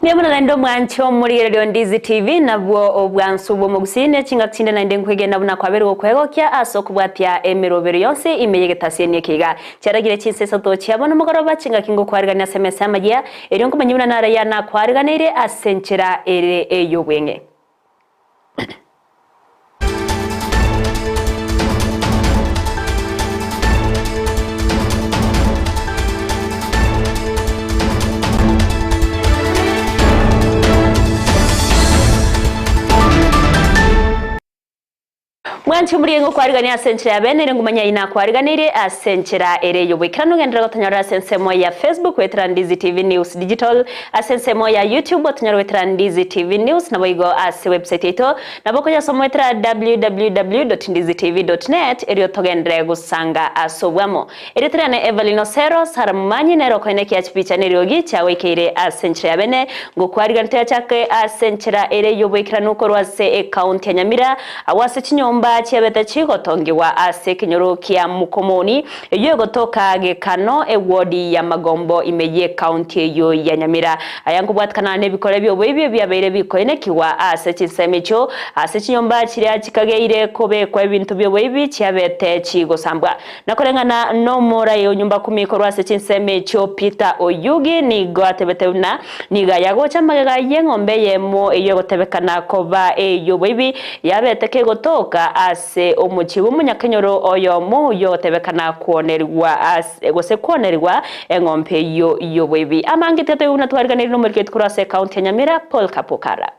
Mbuya mono naende omwanche omorigereria o Ndizi TV nabwo obwansu bw'omogusii ne chingaki chinde naende nkwegena buna kwabeire gokwegokia ase okobwatia emerobero yonsi ime y'egetasieni eke iga. Chiaragire chinsa isato chia bono mogoroba chingaki ngokwarigania ase emesa y'amayia erio nkomanyia buna naraya nakwariganeire ase enchera ere ey'obweng'e. Mwanche omorie ngokwarigania ase enchera ya bene, ere ngumanye aye nakwariganeirie ase enchera ere ey'oboikeranu. Genderera gotonyorera ase ensemo ya Facebook goetera Ndizi TV News Digital, ase ensemo ya YouTube otonyore goetera Ndizi TV News, naboigo ase website yaito nabo okonyasoma goetera www.ndizitv.net erio togenderere gosanga ase obwamo. Erieta riane Evelyn Osero, Sarah Momanyi nere okoenekia chipicha na eriogi chiagoikeire ase enchera ya bene. Ngokwarigania toyachake ase enchera ere y'oboikeranu korwa ase ecounty ya Nyamira, agwo ase chinyomba chiabete chigotongigwa ase ekenyoro kia Mukomoni, eyio egotoka Gekano, eward ya Magombo ime y'ecounty eyio ya Nyamira. Aya nkobwatikana nebikore bi'oboibi ebiabeire bikoenekigwa ase chinsemo echio, ase chinyomba chiria chikageire kobekwa ebinto bi'oboibi chiabete chigosambwa. Na koreng'ana nomorai o nyumba kumi korwa ase chinsemo echio Peter Oyugi nigo atebete buna nigo ayagocha magega y'eng'ombe eyemo eyio egotebekana koba ey'oboibi yabete kegotoka ase omochie bw'omonyakenyoro oyomo oyio ogotebekana kwonerigwa ase gose kwonerigwa eng'ombe eyio y'oboibi. Amange tiga toigwe buna twariganirie nomoriketi korwa ase ekaunti ya Nyamira Paul Kapukara.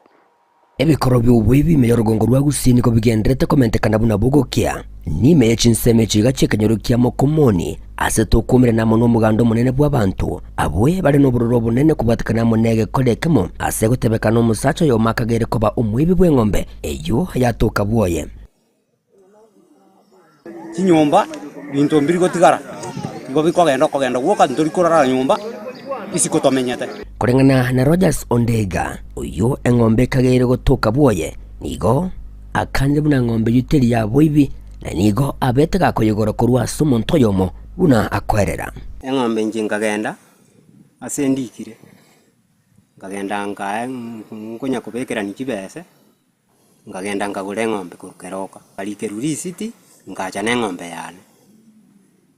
Ebikoro bi'oboibi ime y'orogongo rwa Gusii nigo bigendererete komentekana buna bogokia. N'ime ye chinsemo echi iga chi'ekenyoro kia Mokomoni, ase tokwomera amo nomoganda omonene bw'abanto, abwe bare nobororo obonene kobwatekana amo negekore ekemo, ase gotebekana omosacha oyomo akagere koba omoibi bw'eng'ombe eyio yatoka bwoye. Chinyomba, binto mbiri gotigara, igo bikogenda okogenda gwoka ntori korara nyomba isiko tomenyete. Koreng'ana na Rogers Ondega, oyio eng'ombe ekageire gotoka bwoye, nigo akanire buna ng'ombe eyio teri ya boibi, na nigo abete gakoyegora korwa ase omonto oyomo buna akoerera. Eng'ombe inche nkagenda ase ndikire, nkagenda nkae nkonya kobekerania chibese. Nkagenda nkagora eng'ombe korwa Keroka, nkarikerwa risiti, nkacha na eng'ombe yane.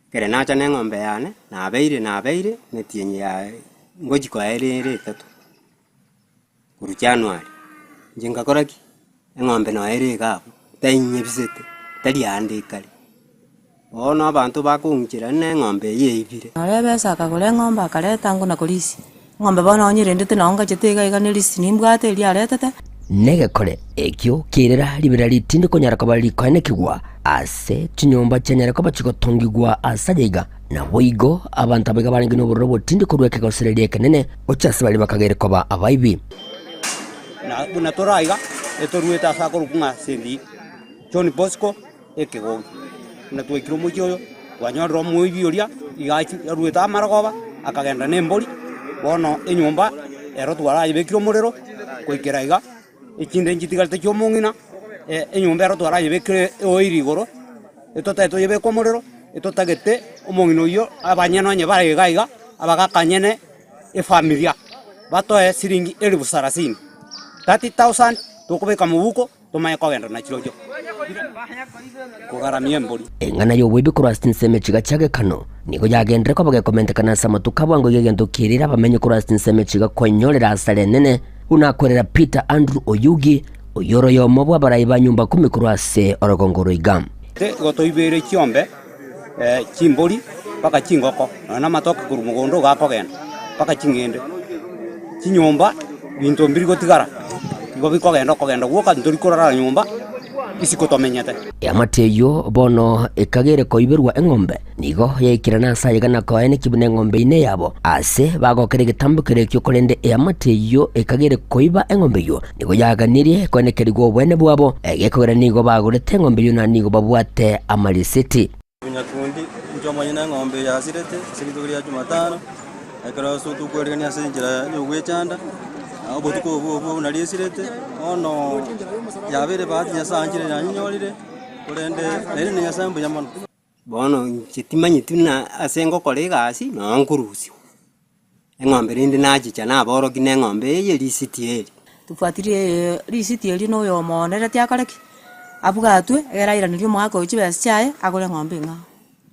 Ekero nacha na eng'ombe yane, nabeire nabeire emetienyi yaye ngochi koera ere etato, korwa January, inche nkakora ki? Eng'ombe noyo ere iga abwo, tainyebisete, tari aande ekare. Bono abanto bakong'ichera ng'a eng'ombe eye eibire. Nore ebesa akagora eng'ombe akareta ango na korisia. Eng'ombe bono onyerendete nao ngachete iga iga ne risiti nimbwate eria aretete. Negekore ekio kerera ribera ritindi konyara koba rikoenekigwa ase chinyomba chianyare koba chigotongigwa ase aya iga. Naboigo abanto aba iga barenge nobororo obotindi korwa ekegosereria ekenene gochia ase baria bakagere koba abaibi. Na buna tore aiga, etoruete ase akorokwa ng'a St. John Bosco. ekegogi. Buna twaikire omochie oyo, twanyorire omoibi oria, iga achi aruete amarogoba, akagenda na embori, bono enyomba ero twarayebekire omorero, goikera iga, echinde nchitigarete chia omong'ina, enyomba ero twarayebekire eoil igoro, etotagete toyebeke omorero, etotagete omong'ina oyio abanyene onye bare iga iga, abagaka nyene efamilia, batoe siringi elifu sarasini, 30,000 tokobeka mobuko. Tomanye kogenda na chirochio kogaramia embori. Eng'ana y'oboibi korwa ase chinsemo echiga chia gekano nigo yagenderire koba gekomentekana ase amatuko a bwango y'egento kierire abamenyi korwa ase chinsemo echiga koinyorera asara enene, buna akwerera Peter Andrew Oyugi, oyio ore oyomo bw'abarai ba nyumba kumi korwa ase orogongo roiga. Igo toibeire chiombe, chimbori, mpaka chingoko, nonya na amatoke korwa mogondo iga akogenda, mpaka ching'ende. Chinyomba, binto mbiri gotigara, igo bikogenda okogenda gwoka ntori korara nyomba isiko tomenyete. Eamate eyio bono ekagere koiberwa eng'ombe, nigo yaikerana ase ayega na koenekia buna eng'ombe eye neyabo, ase bagokera egetambo keria ekio korende eamate eyio ekagere koiba eng'ombe eyio, nigo yaganirie koenekerigwa oboene bwabo, egekogera nigo bagorete eng'ombe eyio na nigo babwate amarisiti. Nyakundi, inche omonyene eng'ombe eye yasirete ase rituko ria Jumatano, ekero ase tokwerigania ase enchera yogwechanda, na obotuko obwo obwo buna riesirete, bono yabeire bahati Nyasaye anchire yanyenyorire, korende naende na Nyasaye mbuya mono. Bono inche timanyeti buna ase ngokora egasi, noo nkorusiwa. Eng'ombe rende nachicha naborokia neng'ombe eye risiti eri. Tobwatirie risiti eria na oyomo oonereti akore ki? Abwatwe, egere airanerie omogaka oyo chibesa chiaye, agore eng'ombe eng'ao.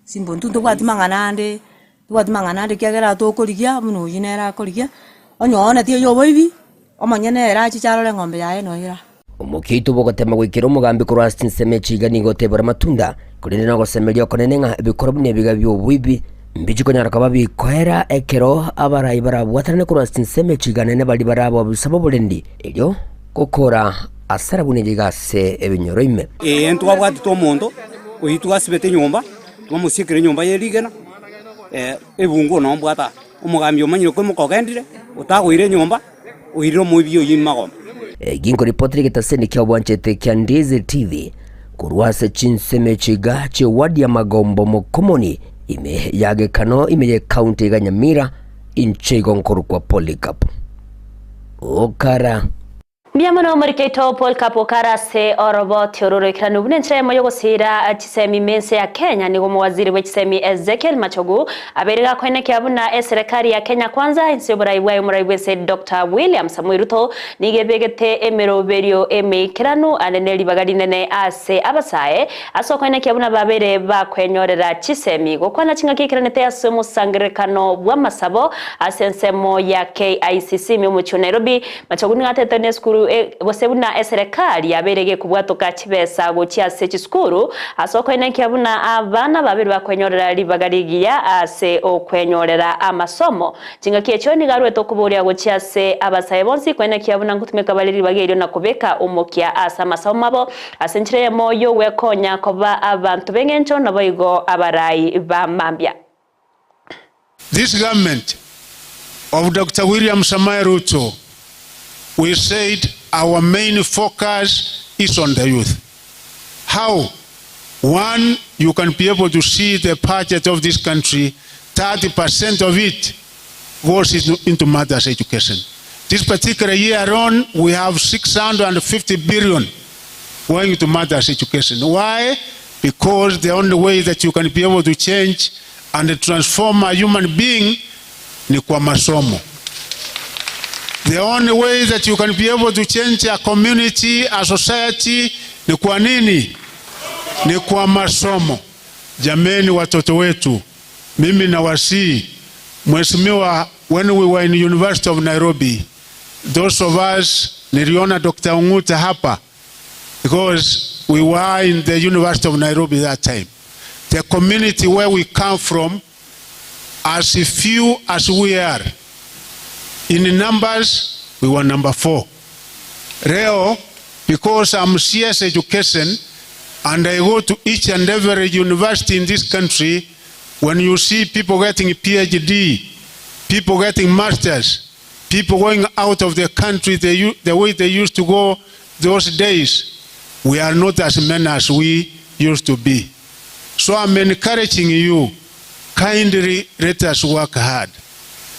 Simple, intwe ntobwati mang'ana ande, ntobwati mang'ana ande ekiagera tokorigia buna oyio nere akorigia, onye oonetie oyio oboibi, omonyene ere achiche arore eng'ombe yaye noyo ere aa. Omokia oito bw'ogotema goikera omogambi korwa ase chinsemo echi iga nigo otebora amatunda, korende nogosemeria okonene ng'a ebikorwa buna ebiga bi'oboibi mbichi konyara koba bikoera ekero abarai barabwatanane korwa ase chinsemo echi iga nene baria barabe obisa bw'oborendi, erio gokora asara buna eye iga ase ebinyoro ime. Ee, ntwabwatete omonto oyio twasibete nyomba, twamosiekire nyomba ye rigena, ebungo nombwate aa. Omogambi omanyire koimoka ogendire, otagoire enyomba, oirire omoibi oyio magomba. Eki nkoripotera egetaseni kia obwanchete kia Ndizi TV korwa ase chinsemo echi iga chi'eward ya Magombo Mokomoni ime ya Gekano ime ye county iga Nyamira inche igo nkorokwa Polycarp Okara. Mbuya mono omoriki oito Paul Kapo Okara ase oroboti oro roikeranu buna enchera eyemo y'ogosiira chisemi ime ense ya Kenya. Nigo omowaziri bwe chisemi Ezekiel Machogu abeire gakoenekia buna eserekari ya Kenya Kwanza inse y'oborai bwaye omorai bw'ense Doctor William Samoei Ruto nigo ebegete emeroberio emeikeranu ande ne ribaga rinene ase abasae ase okoenekia buna babeire bakwenyorera chisemi gokwana chingaki eikeranete ase omosangererekano bw'amasabo ase ensemo ya KICC ime omochie o Nairobi. Machogu nigo atetwe nesukuru gose buna eserekari yabeire gekobwatoka chibesa gochia ase chisukuru ase okoenekia buna abana babeire bakwenyorera ribaga rigiya ase okwenyorera amasomo. Chingaki echio nigo arwete okoboria gochia ase abasae bonsi koenekia buna nkotumeka bare ribaga erio na kobeka omokia ase amasomo abo ase enchera eyemo y'ogwekonya koba abanto b'engencho naboigo abarai ba mambia. This government of Doctor William Samoei Ruto, we said our main focus is on the youth. How? One, you can be able to see the budget of this country, 30% of it goes into, into matters education. This particular year alone, we have 650 billion going to matters education. Why? Because the only way that you can be able to change and transform a human being ni kwa masomo. The only way that you can be able to change a community, a society ni kwa nini? Ni kwa masomo. Jameni, watoto wetu, mimi nawasihi, Mheshimiwa, when we were in University of Nairobi, those of us, niliona Dr. Ong'uta hapa because we were in the University of Nairobi that time. The community where we come from, as few as we are, in numbers, we were number 4. Leo, because I'm CS education and I go to each and every university in this country, when you see people getting PhD, people getting masters, people going out of the country the, the way they used to go those days, we are not as many as we used to be. So I'm encouraging you, kindly let us work hard.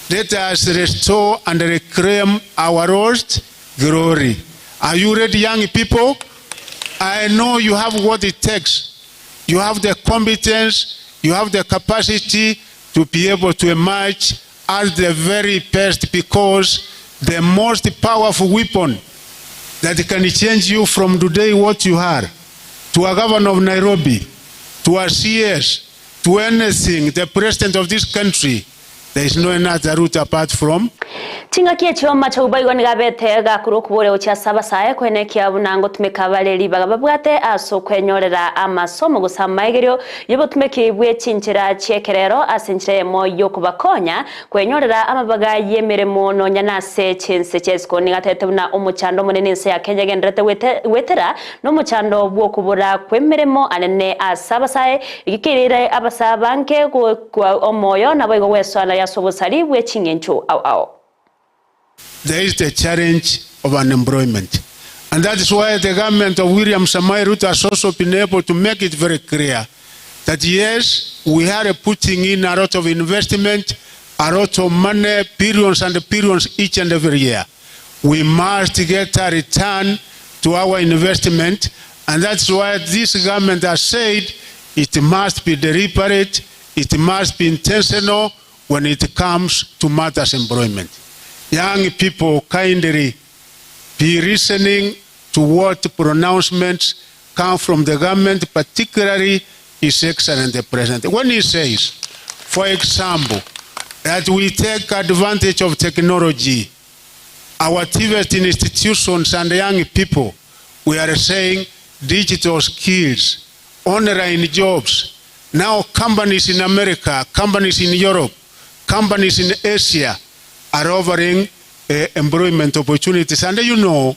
Let us restore and reclaim our lost glory. Are you ready, young people? I know you have what it takes. You have the competence, you have the capacity to be able to emerge as the very best because the most powerful weapon that can change you from today what you are to a governor of Nairobi, to a CS, to anything, the president of this country, there is no another route apart from Chingaki echio Machogu boigo nigo abete gakorwa okoboria gochia ase abasae koenekia buna ngotumeka bare ribaga babwate ase okwenyorera amasomo gose amaegerio y'obotumeki bwe chinchera chi'ekerero ase enchera eyemo y'okobakonya kwenyorera amabaga y'emeremo nonya nase chinse chi'esiko. Nigo atebete buna omochando omonene ense ya Kenya egendererete gwetera nomochando bw'okobora kw'emeremo anene ase abasae, egikeirire abasae abange gokwa omoyo naboigo gwesoana ase obosari bwe ching'encho ao ao. There is the challenge of unemployment and that is why the government of William Samoei Ruto has also been able to make it very clear that yes, we are putting in a lot of investment, a lot of money, billions and billions each and every year. We must get a return to our investment and that's why this government has said it must be deliberate, it must be intentional. when it comes to matters employment. Young people kindly be listening to what pronouncements come from the government, particularly His Excellency the President. When he says, for example, that we take advantage of technology, our TVET institutions and young people, we are saying digital skills, online jobs. Now companies in America, companies in Europe, companies in Asia are offering employment opportunities. And you know,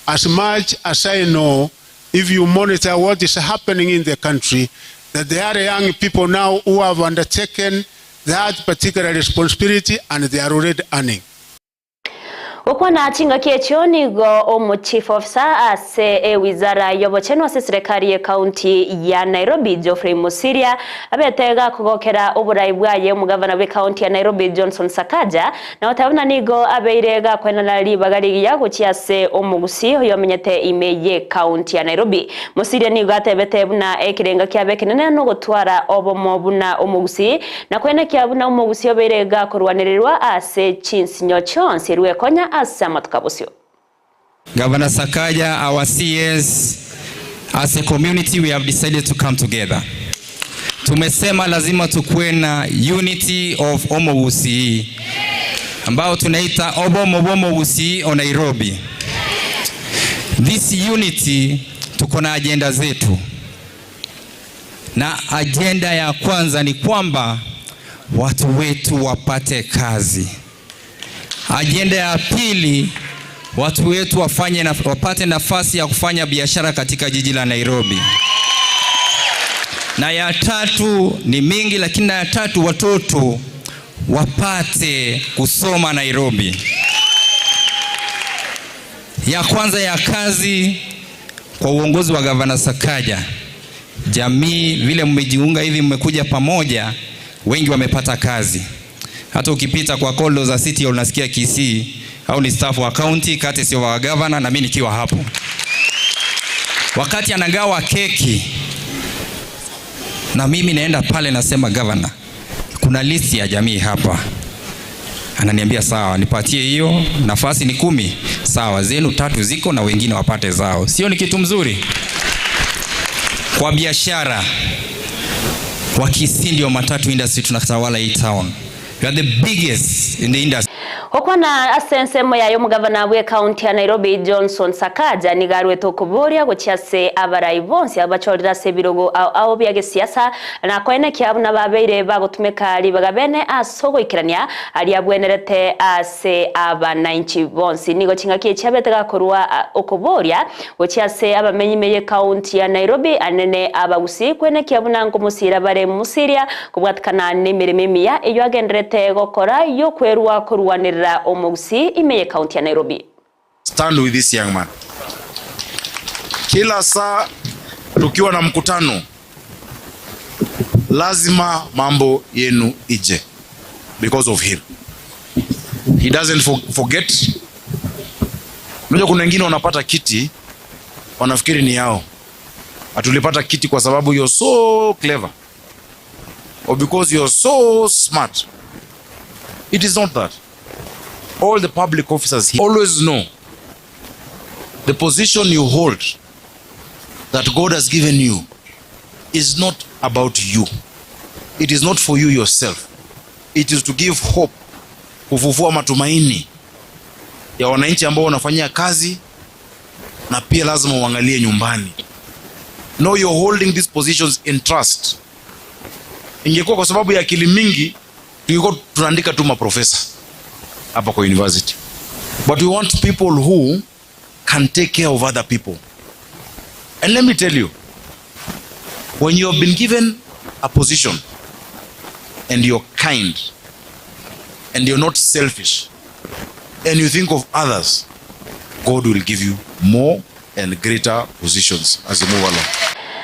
as much as I know, if you monitor what is happening in the country, that there are young people now who have undertaken that particular responsibility and they are already earning. Gokwana chingaki echio nigo omo chief officer ase ewizara y'obochenu ase eserekari y'ecounty ya Nairobi Geoffrey Mosiria abete gakogokera oborai bwaye omogavana bw'ecounty ya Nairobi Johnson Sakaja na goteba buna nigo abeire gakwenana ribaga rigiya gochia ase omogusi oyo omenyete ime y'ecounty ya Nairobi. Mosiria nigo atebete buna ekerenga kiabe ekenene nogotwara obomo buna omogusi na kwenekia buna omogusi obeire gakorwanererwa ase chinsinyo chionsi rwekonya ase amatuko bosio. Governor Sakaja, our CS, as a community we have decided to come together. Tumesema lazima tukuwe na unity of Omogusii ambao tunaita Obomo Bomogusii o Nairobi. This unity tuko na agenda zetu, na agenda ya kwanza ni kwamba watu wetu wapate kazi. Agenda ya pili, watu wetu wafanye na, wapate nafasi ya kufanya biashara katika jiji la Nairobi. Na ya tatu ni mingi, lakini na ya tatu watoto wapate kusoma Nairobi. Ya kwanza ya kazi kwa uongozi wa Gavana Sakaja, jamii vile mmejiunga hivi, mmekuja pamoja, wengi wamepata kazi. Hata ukipita kwa corridor za city unasikia Kisii au ni staff wa county kati sio wa governor, na mimi nikiwa hapo. Wakati anagawa keki na mimi naenda pale nasema, governor, kuna list ya jamii hapa. Ananiambia sawa, nipatie hiyo nafasi ni 10, sawa, zenu 3 ziko na wengine wapate zao. Sio ni kitu mzuri? Kwa biashara Wakisii ndio matatu industry tunatawala hii town. We are the biggest in the industry. Gokwana ase ensemo yaye omogavana bwe county ya Nairobi Johnson Sakaja nigo arwete okoboria gochia ase abarai bonsi abachorire ase ebirogo ao bia gesiasa na koenekia buna babeire bagotumeka ribaga bene ase ogoikerania aria abwenerete ase abananchi bonsi. Nigo chingaki echi abete gakorwa okoboria gochia ase abamenyi meye county ya Nairobi anene abagusi kwenekia buna nkomosira bare musiria kobwatikana n'emirimo emiya eyo agenderete gokora yokwerwa korwanirira omogusi imeye county ya Nairobi. Stand with this young man. Kila saa tukiwa na mkutano lazima mambo yenu ije because of him. He doesn't forget. Unajua kuna wengine wanapata kiti wanafikiri ni yao. Atulipata kiti kwa sababu you're so clever or because you're so smart. It is not that. All the public officers here always know the position you hold that God has given you is not about you. It is not for you yourself. It is to give hope, kufufua matumaini ya wananchi ambao wanafanyia kazi, na pia lazima uangalie nyumbani. Know you're holding these positions in trust. Ingekuwa kwa sababu ya akili mingi, tungekuwa tunaandika tu maprofesa hapa kwa university. But we want people who can take care of other people. And let me tell you, when you have been given a position and you're kind and you're not selfish and you think of others, God will give you more and greater positions as you move along.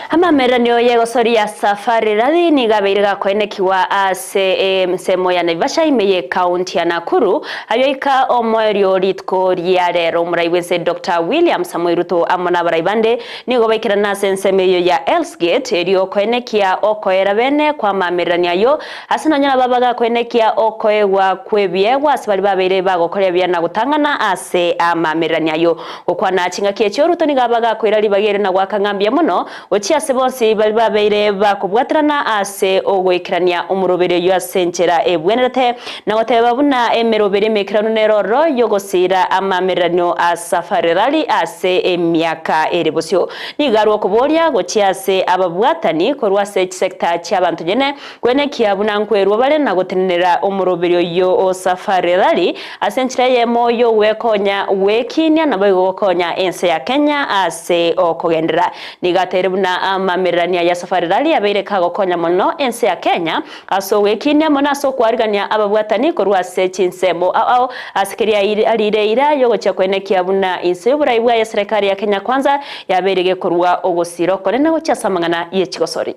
Amamereranio y'egosoria Safari Rally nigo abeire gakoenekigwa ase ensemo ya Naivasha ime y'ecounty ya Nakuru, ayio aika omoerio rituko ria rero. Omorai bw'ense Doctor William Samoei Ruto amo nabarai bande nigo baikerana ase ensemo eyio ya Hell's Gate erio koenekia okoera bene kw'amamereranio ayio ase nonya nabo bagakoenekia okoegwa kw'ebiegwa ase baria babeire bagokoria buya na gotang'ana ase amamereranio ayio. Gokwana chingaki echio Ruto nigo abagakoira ribaga erio na goaka ng'a mbuya mono gochia ase bonsi baria babeire bakobwaterana ase ogoikerania omoroberio oyio ase enchera ebwenerete, na goteba buna emeroberio emeikeranu nere ororo y'ogosiira amamereranio a Safari Rally ase emiaka ere bosio. Nigo arwe okoboria gochia ase ababwatani korwa ase chisecta chi'abanto nyene Kwenekia buna nkwerwa bare na gotenenera omoroberio oyio o Safari Rally ase enchera eyemo y'ogwekonya gwekinia naboigo gokonya ense ya Kenya ase okogenderera. Nigo ateire buna amamererania ya Safari Rally abeire kagokonya mono ense ya Kenya ase ogwekinia mono ase okwarigania ababwatani korwa ase chinsemo ao ao ase keria arire eira yogochia kwenekia buna inse y'oborai bwaye serekari ya Kenya Kwanza yabeire gekorwa ogosira okonene gochia ase amang'ana yechigosori.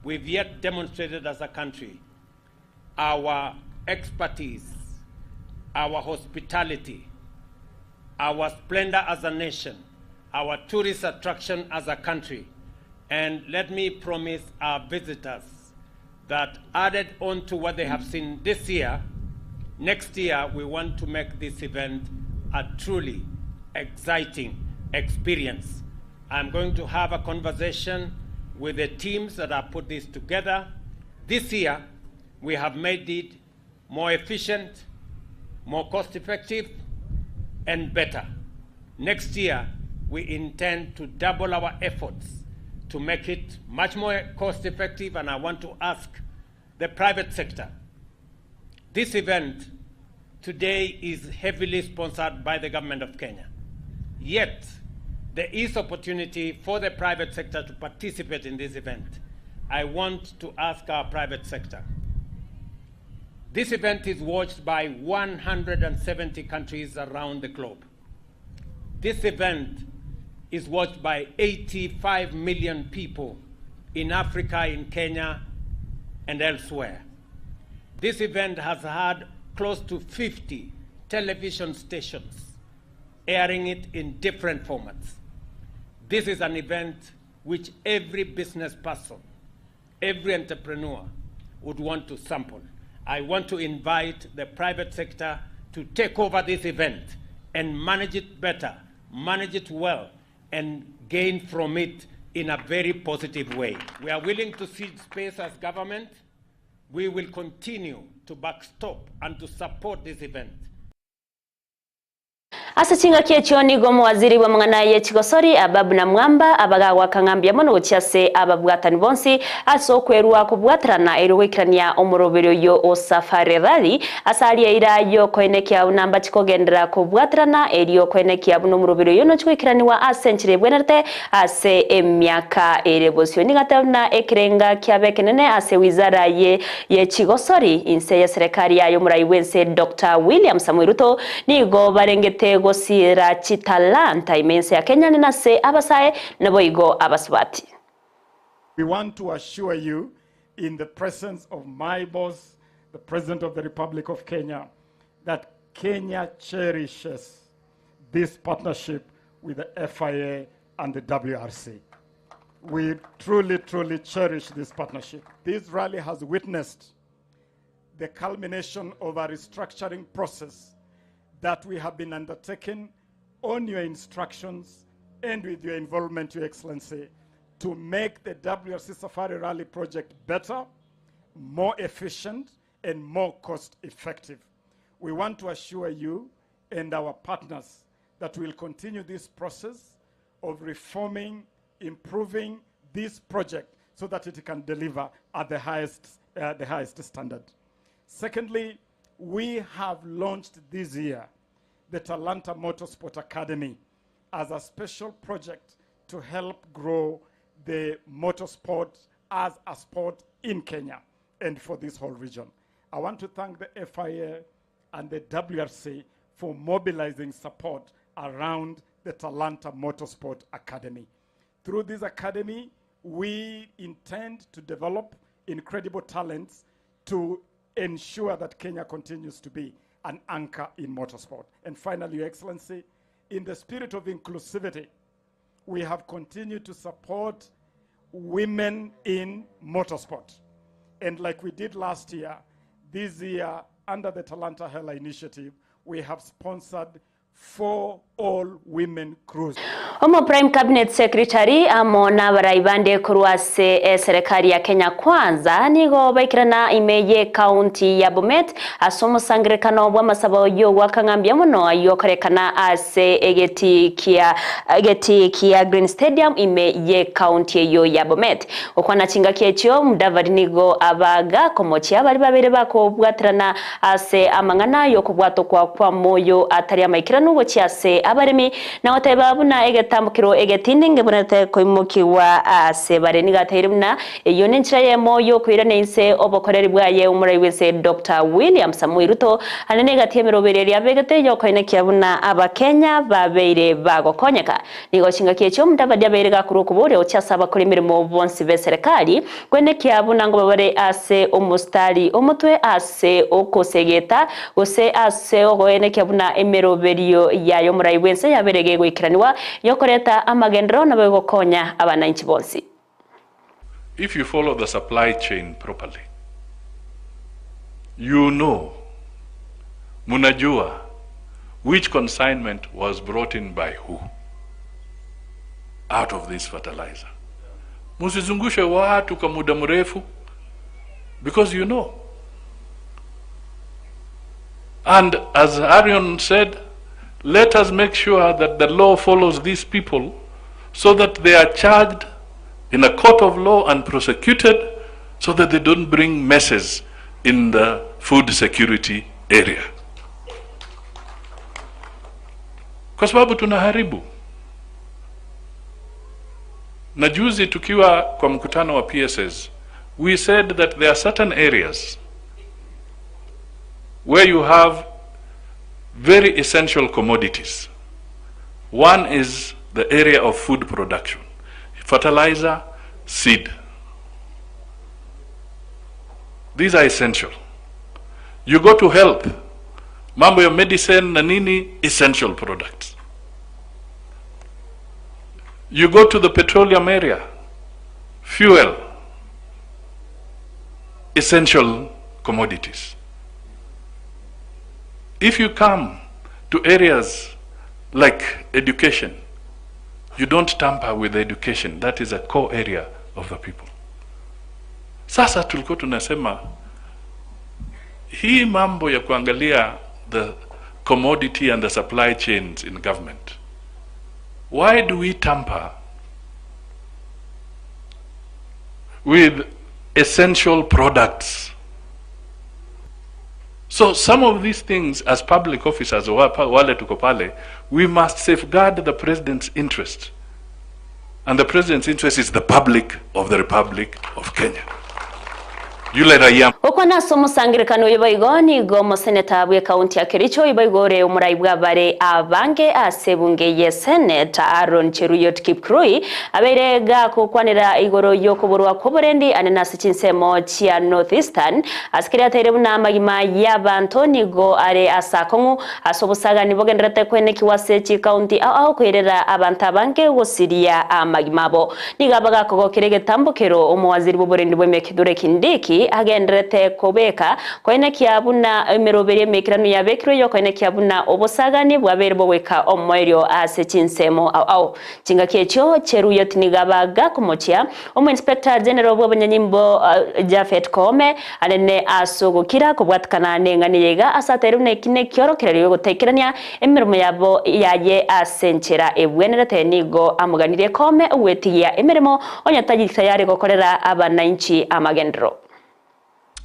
We've yet demonstrated as a country our expertise, our hospitality, our splendor as a nation, our tourist attraction as a country. And let me promise our visitors that added on to what they have seen this year, next year we want to make this event a truly exciting experience. I'm going to have a conversation with the teams that have put this together. This year, we have made it more efficient, more cost effective, and better. Next year, we intend to double our efforts to make it much more cost effective, and I want to ask the private sector. This event today is heavily sponsored by the government of Kenya. Yet, there is opportunity for the private sector to participate in this event. I want to ask our private sector. This event is watched by 170 countries around the globe. This event is watched by 85 million people in Africa, in Kenya, and elsewhere. This event has had close to 50 television stations airing it in different formats. This is an event which every business person, every entrepreneur would want to sample. I want to invite the private sector to take over this event and manage it better, manage it well, and gain from it in a very positive way. We are willing to cede space as government. We will continue to backstop and to support this event. Ase chingaki echio nigo omowaziri bw'amang'ana ye chigosori, Ababu Namwamba, abaga goaka ng'a mbuya mono gochia ase ababwatani bonsi ase okwerua kobwaterana erio goikerania omoroberio oyio o Safari Rally ase aria eira yokoenekia buna mbachi kogenderera kobwaterana erio koenekia buna omoroberio oyio nochi goikeraniwa ase enchera ebwenerete ase emiaka ere bosio. Nigo ateba buna ekerenga kiabe ekenene ase wizara ye ye chigosori inse ye serekari yaye omorai bw'ense Doctor William Samoei Ruto nigo barengete gosiira chitalanta ime ense ya Kenya nase abasae naboigo abasubati. We want to assure you, in the presence of my boss, the President of the Republic of Kenya, that Kenya cherishes this partnership with the FIA and the WRC. We truly, truly cherish this partnership. This rally has witnessed the culmination of a restructuring process that we have been undertaking on your instructions and with your involvement, Your Excellency, to make the WRC Safari Rally project better, more efficient, and more cost effective. We want to assure you and our partners that we'll continue this process of reforming, improving this project so that it can deliver at the highest standard. Secondly, we have launched this year the Talanta Motorsport Academy as a special project to help grow the motorsport as a sport in Kenya and for this whole region. I want to thank the FIA and the WRC for mobilizing support around the Talanta Motorsport Academy. Through this academy, we intend to develop incredible talents to ensure that Kenya continues to be an anchor in motorsport. And finally, Your Excellency, in the spirit of inclusivity, we have continued to support women in motorsport. And like we did last year, this year, under the Talanta Hela initiative, we have sponsored 4 all-women crews. Omo Prime Cabinet Secretary amo n'abarai bande korwa ase eserikali ya Kenya Kwanza nigo baikirana ime ye county ya Bomet ase omosangerekano bw'amasabo y'ogwakang'ambia mono ayokorekana ase egeti kia Green Stadium ime ye county eyo ya Bomet. Okwana chingaki echio Mudavadi nigo abaga komochia bari babere bakobwaterana ase amang'ana y'okobwatokwa kwa moyo atari amaikirano gochia ase abaremi na goteba buna egetambukiro egetindi ngebonete koimokiwa ase bare nigateire buna eyo nenchira yemo yokoirana ense obokoreri bwaye omorai wese Dr. William Samoei Ruto anene gati emerobereria abegete yokoinekia buna abakenya babeire bagokonyeka. Nigo chingaki echio Mudavadi abeire gakorwa okoboria gochia ase abakora emirimo bonsi be serikali kwenekia buna ngo babare ase omostari omotwe ase okosegeta gose ase ogoenekia buna emeroberio yayo omorai bwense yaberege goikeraniwa yokoreta amagendero nabo gokonya abananchi bonsi. If you follow the supply chain properly, you know, munajua, which consignment was brought in by who out of this fertilizer. Musizungushe watu kwa muda mrefu, because you know. And as Arion said, let us make sure that the law follows these people so that they are charged in a court of law and prosecuted so that they don't bring messes in the food security area. Kwa sababu tunaharibu. Na juzi tukiwa kwa mkutano wa PSS, we said that there are certain areas where you have very essential commodities. One is the area of food production, fertilizer, seed. These are essential. You go to health, mambo ya medicine na nini, essential products. You go to the petroleum area, fuel, essential commodities. If you come to areas like education, you don't tamper with education. That is a core area of the people. Sasa tulikuwa tunasema hii mambo ya kuangalia the commodity and the supply chains in government. Why do we tamper with essential products? So some of these things, as public officers, wale tuko pale, we must safeguard the president's interest. And the president's interest is the public of the Republic of Kenya. Yule raia Okwana somo sangirikano yoboigo nigo moseneta bwe county ya Kericho iboigore omurai bwabare abange asebunge ye Senator Aaron Cheruiyot Kipkurui abeire gakokwanera igoro yokoborwa koborendi anenasi chinsemo chia Northeastern asikiri atere buna magima y'abanto nigo are asakongu asobosagani bogenderete kweneki wase chi county ao kwerera abantu abange gosiria amagima bo niga bagakogokere getambukero omowaziri boborendi bwe Kithure Kindiki agenderete kobeka koine kiabuna emeroberi emekirano yabekirwe yo koine kiabuna obosagani bwabere boweka omoerio ase chinsemo au au chingaki echo Cheruiyot nigabaga kumochia omo inspector general bw'abanyanyimbo Jafet Koome anene asogokira kobwatikana neng'ani yega asatere nekine kiorokererio gotekerania emirimo yabo yaye asenchera ebwenerete nigo amuganire Koome ogwetigia emirimo onyataji tayari gokorera abananchi amagendero.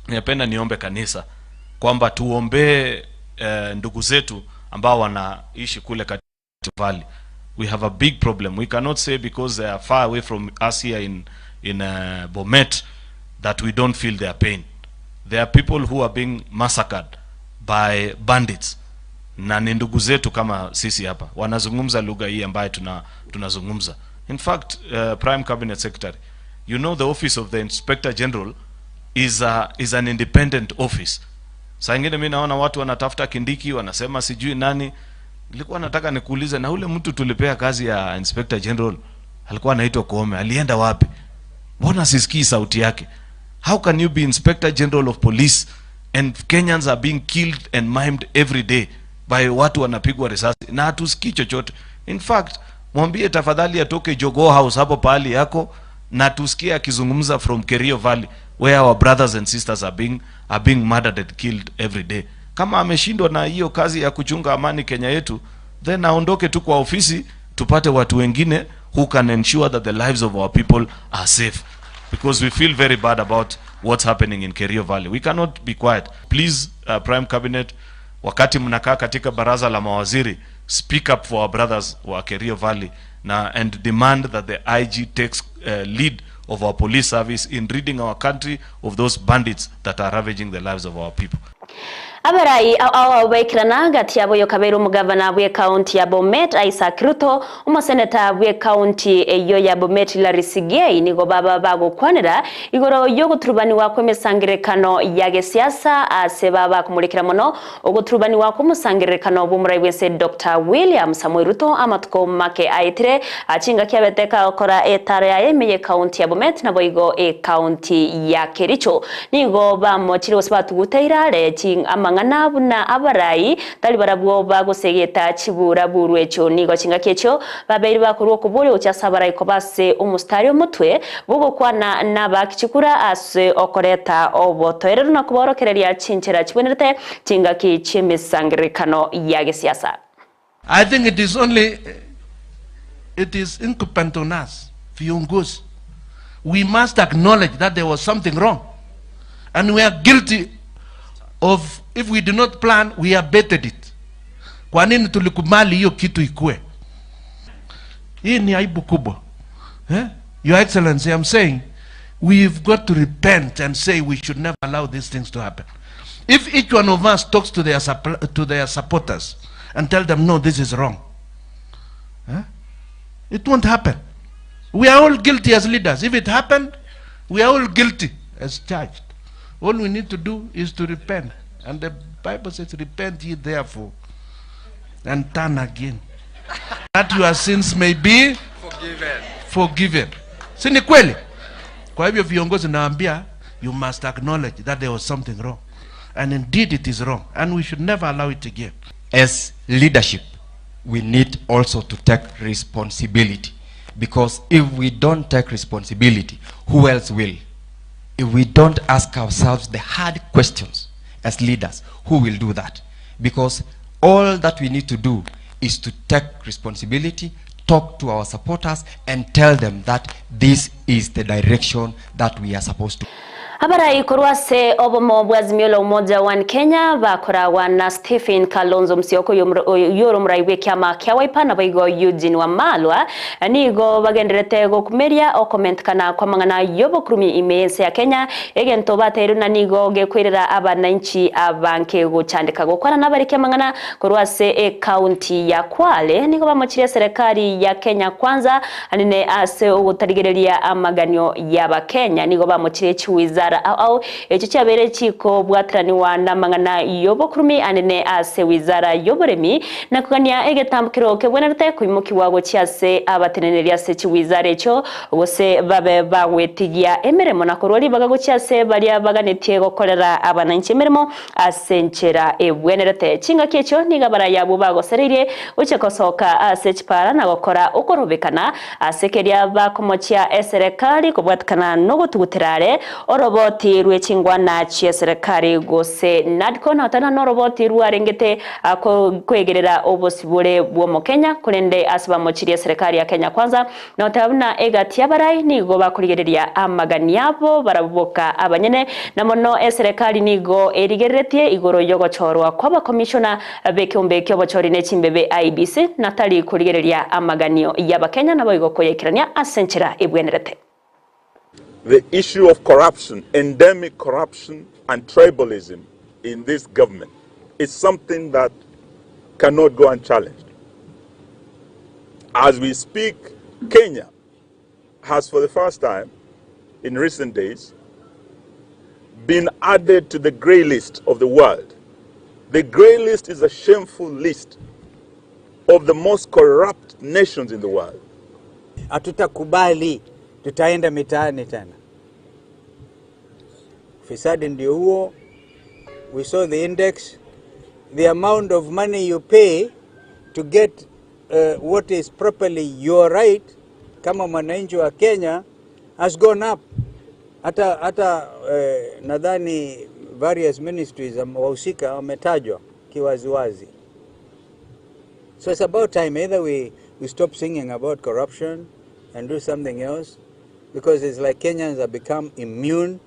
Ninapenda niombe kanisa kwamba tuombee ndugu zetu ambao wanaishi kule Rift Valley. We have a big problem. We cannot say because they are far away from us here in Bomet that we don't feel their pain. There are people who are being massacred by bandits. Na ni ndugu zetu kama sisi hapa. Wanazungumza lugha hii ambayo tunazungumza. In fact, Prime Cabinet Secretary, you know the office of the Inspector General is a, is an independent office. Saa ingine mi naona watu wanatafuta Kindiki, wanasema sijui nani. Nilikuwa nataka nikuulize, na ule mtu tulipea kazi ya Inspector General alikuwa anaitwa Koome, alienda wapi? Mbona sisikii sauti yake? How can you be Inspector General of Police and Kenyans are being killed and maimed every day by watu wanapigwa risasi na hatusikii chochote? In fact, mwambie tafadhali atoke Jogoo House hapo pahali yako na tusikie akizungumza from Kerio Valley where our brothers and sisters are being murdered and killed every day. Kama ameshindwa na hiyo kazi ya kuchunga amani Kenya yetu, then aondoke tu kwa ofisi, tupate watu wengine who can ensure that the lives of our people are safe because we feel very bad about what's happening in Kerio Valley. We cannot be quiet. Please, Prime Cabinet, wakati mnakaa katika baraza la mawaziri, speak up for our brothers wa Kerio Valley na and demand that the IG takes lead of our police service in ridding our country of those bandits that are ravaging the lives of our people. Abarai ao baikirana gati yabo yokabeire omugavana bwe county ya Bomet Isaac Ruto, omoseneta bwe county eyo ya Bomet Hillary Sigei, nigo baba bagokwanera igoro yogoturubaniwa kw'emisangirekano ya gesiasa ase baba kumulikira mono ogoturubaniwa kw'omusangirekano bw'omurai bwense Dr. William Samoei Ruto amatuko make aetire achinga kiabeteka okora etaro yaye emeye county ya Bomet nabo igo e county ya Kericho. Nigo bamochire gose batuguteire ching amang'ana buna abarai tari barabwo bagosegeta chibura buru echo. Nigo chingaki echo babeiri bakorwa okobori gochia abarai kobase omostari omotwe bogokwana nabakichikura ase okoreta obotoereru na koborokereria chinchera chibwenerete chingaki chiemisangerekano ya gesiasa. I think it is incumbent on us, viongozi. We must acknowledge that there was something wrong. And we are guilty of, if we do not plan, we abetted it. Kwa nini tulikubali hiyo kitu ikue? Hii ni aibu kubwa. Eh? Your Excellency, I'm saying we've got to repent and say we should never allow these things to happen. If each one of us talks to their supporters and tell them, "No, this is wrong," eh? It won't happen. We are all guilty as leaders. If it happened, we are all guilty as charged. All we need to do is to repent. And the Bible says, "Repent ye therefore and turn again, that your sins may be forgiven." Forgiven. Si ni kweli? Kwa hivyo viongozi naambia, you must acknowledge that there was something wrong. And indeed it is wrong. And we should never allow it again. As leadership, we need also to take responsibility. Because if we don't take responsibility, who else will? If we don't ask ourselves the hard questions as leaders, who will do that? Because all that we need to do is to take responsibility, talk to our supporters, and tell them that this is the direction that we are supposed to. Abarai korwa ase obomo bwa Azimio la Umoja One Kenya bakoragwa na Stephen Kalonzo Musyoka yoro murai bwe kiama kia Wiper na baigo Eugene Wamalwa nigo bagenderete gokumeria okomentkana kwa mang'ana yobokurumi ime ense ya Kenya egento bateirwe na nigo gekwirera abananchi abanke gochandika. Gokwana nabarikia mang'ana korwa ase ekaunti ya Kwale, nigo bamochirie serikali ya Kenya Kwanza anene ase ogotarigereria amaganio y'abakenya. Nigo bamochirie chiwizara au au ekyo kyabere chiko bwatiraniwa n'amang'ana y'obokurumi anene ase wizara y'oboremi na kugania egetambukiro kebwenerete kuimukiwa gochia ase abateneneria ase chiwizara ekyo gose babe bagwetigia emeremo na korwa ribaga gochia ase baria baganetie gokorera abananchi emeremo ase enchera ebwenerete. Chingaki ekyo niga barayabo bagosereirie gochia kosoka ase chipara na gokora okorobekana ase keria bakomochia eserekari kobwatikana nogotuguterare oroboti rw'echingwana chia serikali gose NADCO na otana noroboti rwarengete kwegerera obosibore bw'omokenya korende ase bamochirie serikali ya Kenya Kwanza na otabuna egati abarai nigo bakorigereria amagani yabo baraboka abanyene na mono eserikali nigo erigereretie igoro yogochorwa kw'abakomishona b'ekiombe ky'obochori n'echimbebe IEBC natari kurigereria amaganio y'abakenya nabo igo koyekerania ase enchera ebwenerete. The issue of corruption, endemic corruption and tribalism in this government is something that cannot go unchallenged. As we speak, Kenya has for the first time in recent days been added to the grey list of the world. The grey list is a shameful list of the most corrupt nations in the world. Hatutakubali, tutaenda mitaani tena. Fisadi ndio huo. We saw the index, the amount of money you pay to get what is properly your right kama mwananchi wa Kenya has gone up. Hata, hata nadhani various ministries wahusika wametajwa kiwaziwazi. So it's about time either we stop singing about corruption and do something else, because it's like Kenyans have become immune.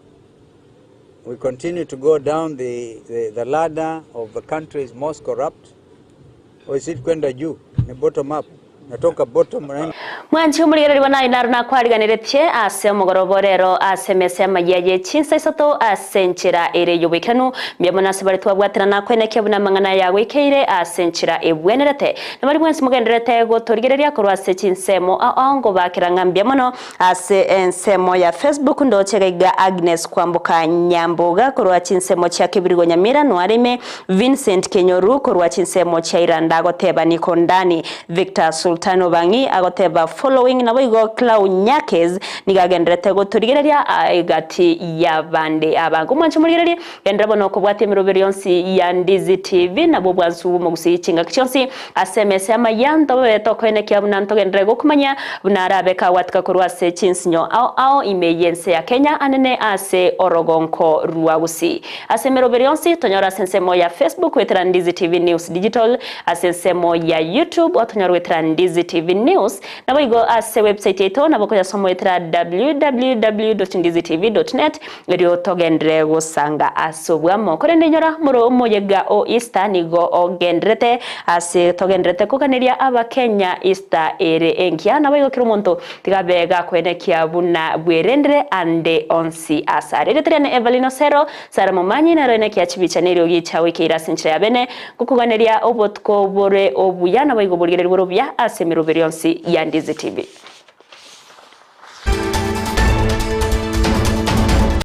We continue to go down the ladder of the country's most corrupt. Or is it kwenda juu? Ni bottom up. Natoka bottom right. Mwanchi omorigereri naye naro nakwariganeretie ase omogorobo rero ase emesa amaya ye chinsa isato ase enchera ere y'obwekanu mbiamo ase bare twabwatera nakwenekia buna amang'ana yagwekeire ase enchera ebwenerete na bari bwensi mogenderete gotorigereria korwa ase chinsemo ao ngobakera ng'a mbuya mono ase ensemo ya Facebook ndoche gaiga Agnes Kwamboka Nyamboga korwa chinsemo chia Kibirigo Nyamira Noarime Vincent Kenyoru korwa chinsemo chia Iranda agoteba niko ndani Victor Sultan Obangi agoteba following nabo igo Clau Nyakes nigagenderete gotorigereria egati ya bande abango mwancho morigereria gendera bono okobwatia emeroberi yonsi ya Ndizi TV nabo bwansu mogusi chingaki chionsi ase emesa amayanto tokoenekia buna ntogenderere gokumanya buna arabe kagwatika korwa ase chinsinyo ao ao ime yense ya Kenya anene ase orogonko rwa Gusii ase emeroberi yonsi tonyora ase ensemo ya Facebook wetera Ndizi TV News Digital ase ensemo ya YouTube otonyora wetera Ndizi TV News nabo igo ase website yetu nabo koyasoma wetera www.ndizitv.net erio togendere gosanga ase obwamo korende nyora moro omoyega o Easter nigo ogenderete ase togenderete koganeria abakenya Easter ere enkia nabo igo kera omonto tigabe gakwenekia buna bwerendere ande onsi asare reterene Evelyn Osero Sara Momanyi naro enekia chibicha nerio gicha wikeira ase enchera ya bene gokoganeria obotuko bore obuya nabo igo borigereri bore obuya ase emeroberi yonsi ya Ndizi TV.